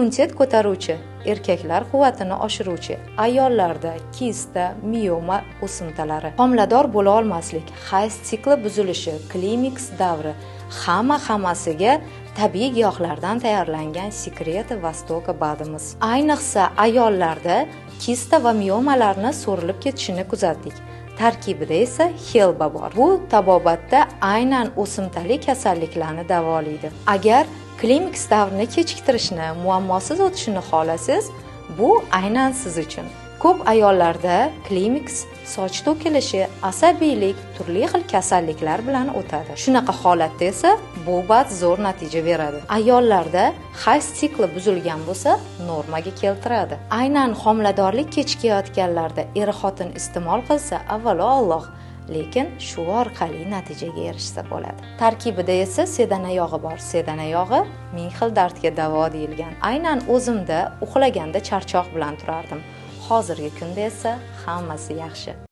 Immunitet ko'taruvchi, erkaklar quvvatini oshiruvchi, ayollarda kista, mioma o'simtalari, homilador bo'la olmaslik, hayz sikli buzilishi, klimaks davri, hammasiga tabiiy giyohlardan tayyorlangan Секреты Востока БАДimiz. Ayniqsa ayollarda kista va miomalarni so'rilib ketishini kuzatdik. Tarkibida esa xelba bor. Bu tabobatda aynan o'simtali kasalliklarni davolaydi. Agar klimaks davrini kechiktirishni, muammosiz o'tishini xohlasangiz, bu aynan siz uchun. Ko'p ayollarda klimaks, soch to'kilishi, asabiylik, turli xil kasalliklar bilan o'tadi. Shunaqa holatda esa bu BAD zo'r natija beradi. Ayollarda hayz sikli buzilgan bo'lsa, normaga keltiradi. Aynan homiladorlik kechikayotganlarda er-xotin iste'mol qilsa, avvalo Alloh, lekin shu orqali natijaga erishsa bo'ladi. Tarkibida esa sedana yog'i bor. Sedana yog'i ming xil dardga davo deyilgan. Aynan o'zimda uxlaganda charchoq bilan turardim. Hozirgi kunda esa hammasi yaxshi.